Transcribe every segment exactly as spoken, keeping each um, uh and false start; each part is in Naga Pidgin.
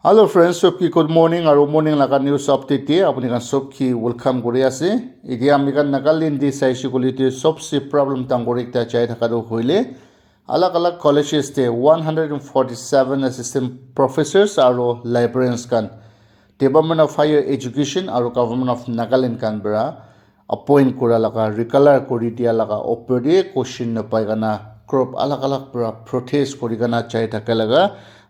Hello friends, sob ki good morning aru morning laga news update te apuni khan sob ki welcome kuri ase. Etia ami khan Nagaland te saishe koile te sobse problem dangor ekta jai thaka toh hoile alag alag colleges te one hundred forty seven assistant professors aru librarians khan Department of Higher Education aru Government of Nagaland khan para appoint kura laga, recolor kuri dia laga opor te question napai kana group alag alag para protest kuri kana jai thaka laga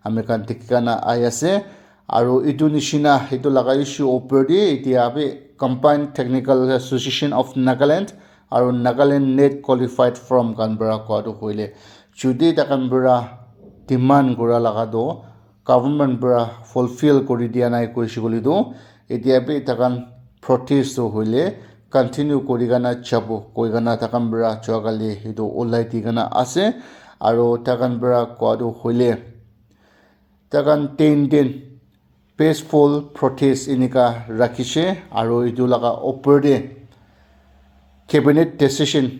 ami khan dikhi kana ahi ase. Aru etu nishina etu laga issue opor te etia bi Combined Technical Association of Nagaland aru Nagaland Net Qualified Firm khan para koa toh hoile jodi takhan para demand kura laga toh government para fulfill kuri dia nai koishe koile toh etia bi takhan protest toh hoile continue kuri kana jabo koi kana takhan para jua kali etu ulai di kana ase. Aru takhan para koa toh hoile takhan ten din peaceful protest enika rakhishe aru etu laga opor te cabinet decision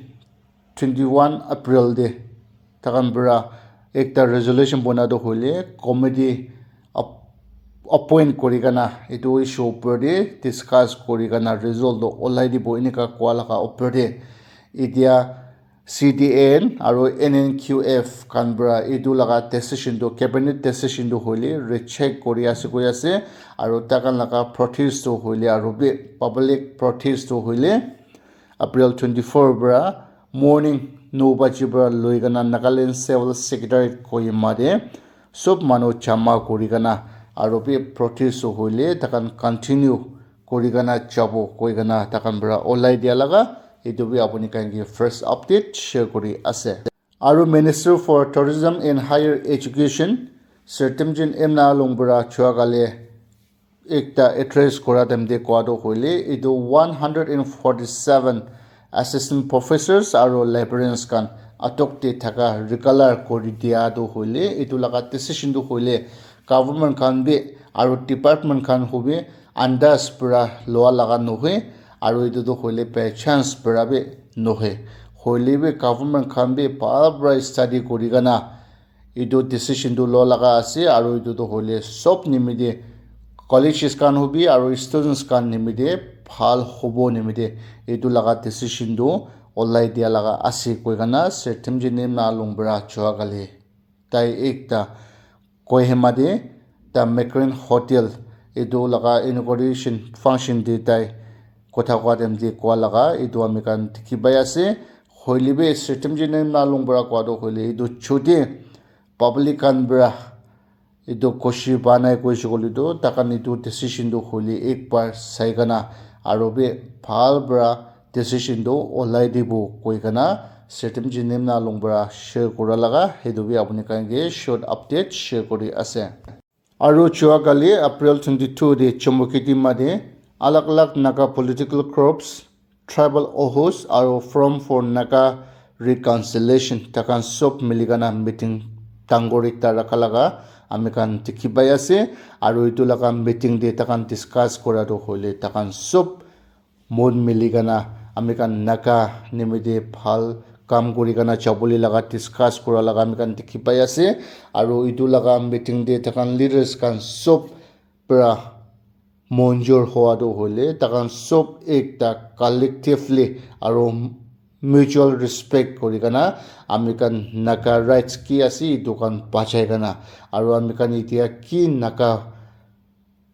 twenty one April te takhan para ekta resolution bona toh hoile committee ap- appoint kuri kana etu issue opor te discuss kuri kana result toh ulai dibo enika koa laga opor te etia C D N aru N N Q F khan para etu laga decision tu cabinet decision tu hoile reject kuri ase koi ase. Aru takhan laga protest tu hoile aru bi public protest tu hoile April twenty four para morning no baji para loi kana Nagaland Civil Secretariat Kohima te sob manu jama kuri kana aru bi protest tu hoile takhan continue kuri kana jabo koi kana takhan para ulai dia laga etu bi apuni khan ke first update share kuri ase. Aru Minister for Tourism and Higher Education Sir Temjen M Nalong para jua kali ekta address kura time te koa toh hoile etu one hundred forty seven assistant professors aru librarians khan atok te thaka recolor kuri dia toh hoile etu laga decision toh hoile government khan bi aru department khan hobi andaz pura loa laga nohoi aru etu tu hoile by chance pura bi nohoi. Hoile bi government khan bi bhal pura study kuri kana etu decision tu loa laga ase aru etu tu hoile sob nimite colleges khan hobi aru students khan nimite bhal hobo nimite etu laga decision tu olai dia laga ase koi kana Sir Temjen M Nalong pura jua kali tai ekta Kohima te The Mackerel Hotel etu laga inauguration function te tai kotha koa time te koa laga etu ami khan dikhi pai ase. Hoile bi Sir Temjen M Nalong pura koa toh hoile etu chuti public khan pura etu khushi pa nai koishe koile toh takhan etu decision toh hoile ek bar sai kana aru bi bhal pura decision toh olai dibo koi kana Sir Temjen M Nalong pura share kura laga etu bi apuni khan ke short update share kuri ase. Aru jua kali April twenty two te Chumoukedima te alag alag Naga political groups, tribal ohus aru Forum for Naga Reconciliation takhan sob mili kana meeting dangor ekta rakha laga ami khan dikhi pai ase. Aru etu laga meeting te takhan discuss kura toh hoile takhan sob mon mili kana ami khan Naga nimite bhal kam kuri kana jabole laga discuss kura laga ami khan dikhi pai ase. Aru etu laga meeting te takhan leaders khan sob pura monjur hoa toh hoile takhan sob ekta collectively aru mutual respect kuri kana ami khan Naga rights ki ase etu khan bachai kana aru ami khan etia ki Naga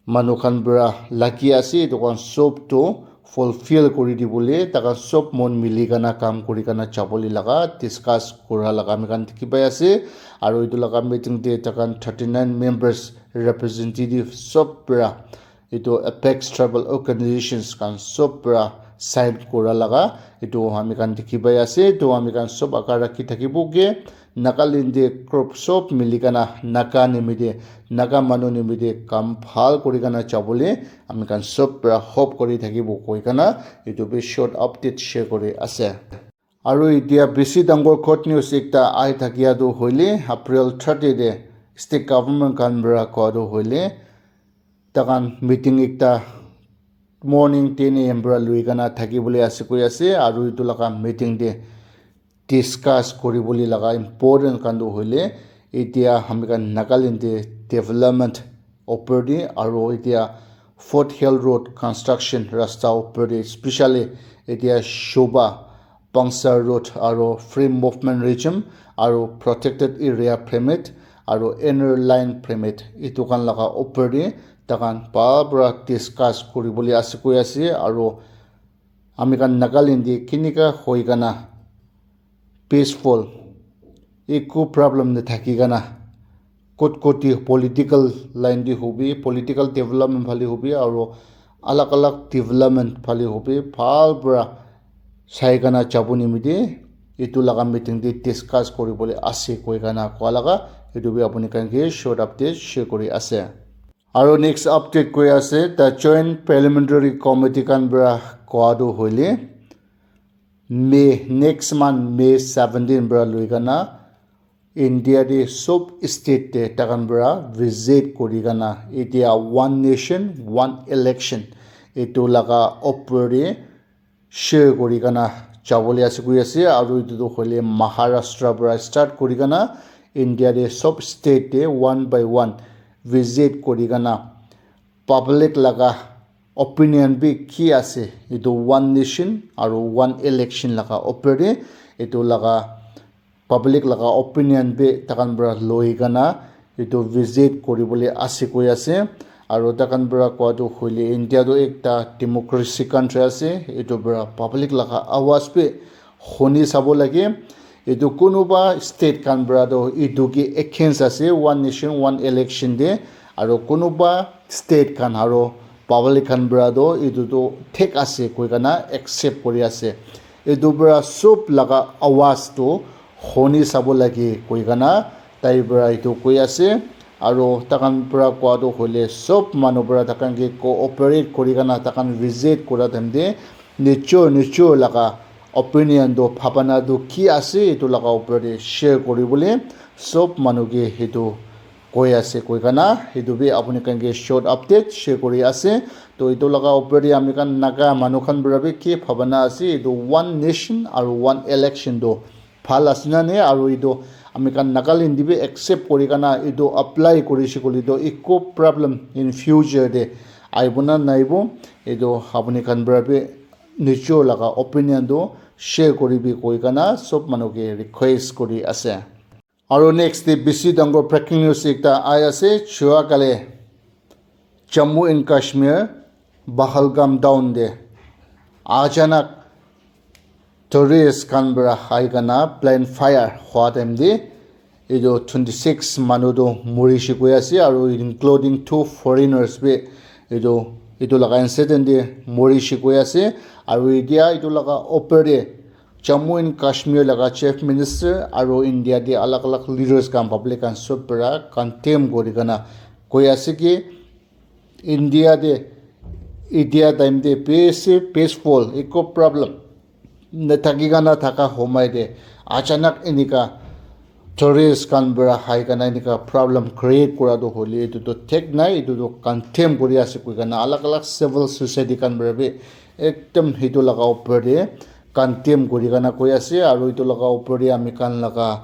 manu khan pura lagi ase etu khan sob tu fulfill kuri dibole takhan sob mon mili kana kam kuri kana jabole laga discuss kura laga ami khan dikhi pai ase. Aru etu laga meeting te takhan thirty nine members representative sob pura etu apex tribal organizations khan sob pura sign kura laga etu ami khan dikhi pai ase. Etu ami khan sob aka rakhi thakibo ke Nagaland te group sob mili kana Naga nimite Naga manu nimite kam bhal kuri kana jabole ami khan sob pura hope kuri thakibo koi kana etu bi short update share kuri ase. Aru etia bishi dangor good news ekta ahi thakia tu hoile April thirty te state government khan pura koa tu hoile takhan meeting ekta morning ten a m pura lui kana thakibole ase koi ase aru etu laga meeting te discuss kuribole laga important khan tu hoile etia ami khan Nagaland te development opor te, aro etia Fort Hill Road construction rasta opor te, specially etia Shoba, Pangsar Road aro Free Movement Regime aro Protected Area Permit aro Inner Line Permit, etu khan laga opor te takhan bhal para discuss kuribole ase koi ase. Aro ami khan Nagaland te kinika hoi kana peaceful, eku problem nathaki kana, kot kot te political line te hobi, political development phale hobi, aro alag alag development phale hobi, bhal para sai kana jabo nimite etu laga meeting te discuss kuribole ase koi kana koa laga, etu bi apuni khan ke short update share kuri ase. Aro next update koi ase, the Joint Parliamentary Committee khan para koa tu hoile, May, next month, May seventeen para lui kana India te sob state te takhan para visit kuri kana etia One Nation, One Election etu laga opor te share kuri kana jabole ase koi ase. Aro etu tu hoile Maharashtra para start kuri kana India te sob state te one by one visit kuri kana public laga opinion bi ki ase etu One Nation aro One Election laga opor te, etu laga public laga opinion bi takhan para loi kana etu visit kuribole ase koi ase. Aro takhan para koa tu hoile India tu ekta democracy country ase, etu para public laga awaz bi huni sabo lage. Etu kunuba state khan para tu etu ke against ase, One Nation, One Election te, aro kunuba state khan aro public khan para tu etu tu thik ase koi kana accept kuri ase. Etu para sob laga awaz tu huni sabo lage koi kana tai para etu koi ase. Aro takhan para koa tu hoile sob manu para takhan ke cooperate kuri kana takhan visit kura time te nijor nijor laga opinion tu bhabana tu ki ase etu laga opor te share kuribole sob manu ke etu koi ase koi kana etu bi apuni khan ke short update share kuri ase. To etu laga opor te ami khan Naga manu khan para bi ki bhabana ase etu One Nation aro One Election tu bhal ase na ne, aro etu ami khan Nagaland te bi accept kuri kana etu apply kuri se koile tu eku problem in future te aibo na naibo, etu apuni khan para bi nijor laga opinion tu share kuribi koi kana sob manu ke request kuri ase. Aro next te bishi dangor breaking news ekta ai ase, jua kali Jammu and Kashmir, Pahalgam town te achanak terrorist khan para hai kana plan fire hua time te etu twenty six manu tu mori se koi ase, aro including two foreigners bi etu etu laga incident te mori se koi ase. Aro etia etu laga opor te Jammu and Kashmir laga Chief Minister aro India te alag alag leaders khan public khan sob para condemn kuri kana koi ase ki India te etia time te peace, peaceful, eku problem nathaki kana thaka homai te achanak enika terrorist khan para hai kana enika problem create kura tu hoile etu tu thik nai, etu tu condemn kuri ase koi kana alag alag civil society khan para bi ekdam etu laga opor te condemn kuri kana koi ase. Aro etu laga opor te ami khan laga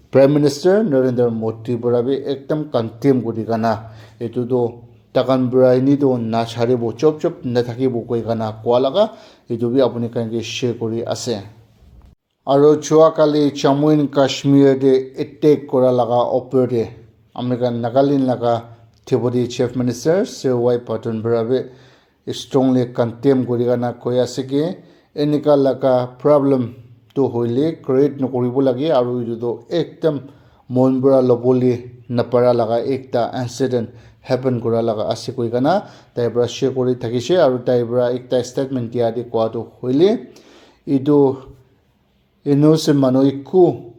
Prime Minister Narendra Modi para bi ekdam condemn kuri kana etu tu takhan para ini tu nacharibo, chop chop nathakibo koi kana koa laga etu bi apuni khan ke share kuri ase. Aro jua kali Jammu and Kashmir te attack kura laga opor te ami khan Nagaland laga Deputy Chief Minister Sir Y Patton para bi strongly condemn kuri kana koi ase ki enika laga problem tu hoile create nakuribo lage, aro etu tu ekdam mon para lobole napara laga ekta incident happen kura laga ase koi kana tai para share kuri thakise. Aro tai para ekta statement dia te koa tu hoile etu innocent manu eku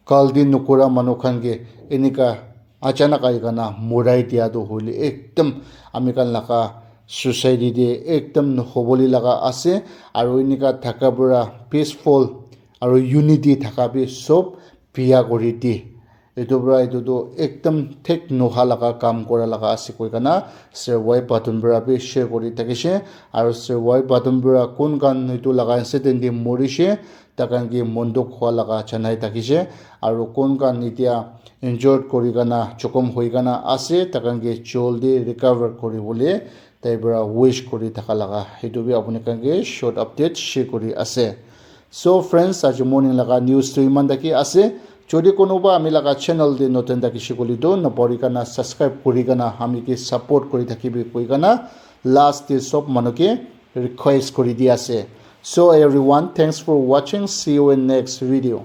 galti nokura manu khan ke enika achanak ahi kena morai dia tu hoile ekdam ami khan laga society te ekdam nohobole laga ase. Aru enika thaka para peaceful aru unity thaka bi sob biya kuri di. Etu para etu tu ekdam thik noha laga kam kora laga ase koi kana Sir Y Padum para bi share kori thakishe. Aru Sir Y Padum para kun khan etu laga incident te morishe, takhan ke mon dukh hua laga janai thakishe. Aru kun khan etia injured kori kana, jokhom hoi kana ase, takhan ke jaldi recover kori bole tai para wish kori thaka laga, etu bi apuni khan ke short update share kori ase. So friends, aji morning laga news tu iman taki ase. Jodi konoba ami laga channel te notun thakishe koile tu, napahori kana subscribe kori kana ami ke support kori thakibi koi kana last te sob manu ke request kori di ase. So everyone, thanks for watching. See you in next video.